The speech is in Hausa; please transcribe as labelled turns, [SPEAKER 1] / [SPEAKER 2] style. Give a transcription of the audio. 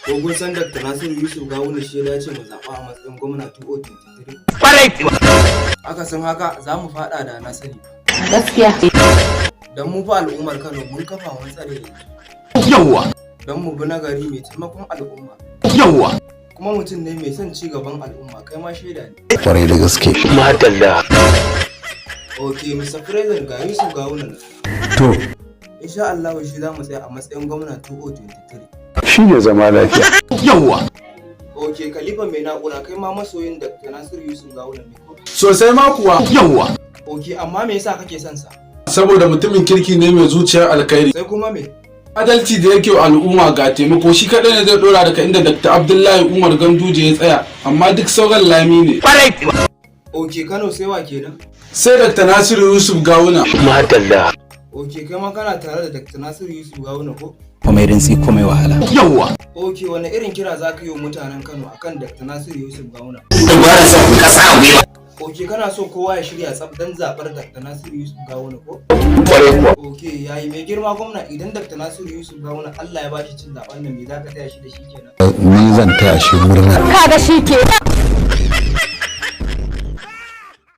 [SPEAKER 1] Ko kun san Dr. Nasiru Yusuf Gawuna shi ya dace mu zaɓa a matsayin gwamna 2023? Akasin haka, za mu faɗa da na sani.
[SPEAKER 2] Gaskiya.
[SPEAKER 1] Don mu fa al'ummar Kano mun kafa, mun tsare yanzu. Don mu bi nagari mai taimakon al'umma. Kuma mutum ne mai son ci gaban al'umma, kai ma shaida ne.
[SPEAKER 3] Kwarai da gaske.
[SPEAKER 4] Madalla.
[SPEAKER 1] Ok, Mr. President, ga Yusuf Gawuna nan.
[SPEAKER 3] To.
[SPEAKER 1] Insha Allah shi za mu tsaya a matsayin gwamna 2023.
[SPEAKER 3] Shi ne zama lafiya.
[SPEAKER 1] Ok, Khalifa mai na'ura, kai ma masoyin Dr. Nasiru Yusuf Gawuna ne ko?
[SPEAKER 5] Sosai ma kuwa.
[SPEAKER 1] Ok, amma me yasa kake son sa?
[SPEAKER 5] Saboda mutumin kirki ne mai zuciyar alkhairi.
[SPEAKER 1] Sai kuma me?
[SPEAKER 5] Adalci da yake wa al'umma, ga taimako, shi kaɗai ne zai ɗora daga inda Dr. Abdullahi Umar Ganduje ya tsaya, amma duk sauran lami ne.
[SPEAKER 1] Ok, Kano sai wa kenan?
[SPEAKER 5] Sai Dr. Nasiru Yusuf Gawuna.
[SPEAKER 4] Madalla.
[SPEAKER 1] Ok, kai ma kana tare da Dr. Nasiru Yusuf Gawuna ko?
[SPEAKER 6] Komai rintsi, komai wahala.
[SPEAKER 1] Ok, wani irin kira za ka yi wa mutanen Kano akan Dr. Nasiru Yusuf Gawuna? Ok, kana so kowa ya shirya tsaf don zaɓar Dr. Nasiru Yusuf Gawuna ko? Ok, yayi. Mai girma gwamna, idan Dr. Nasiru Yusuf Gawuna Allah ya bashi cin zaɓen nan, me za ka taya shi da shi kenan?
[SPEAKER 3] Ni zan taya shi murna.
[SPEAKER 2] Kaga shi ke.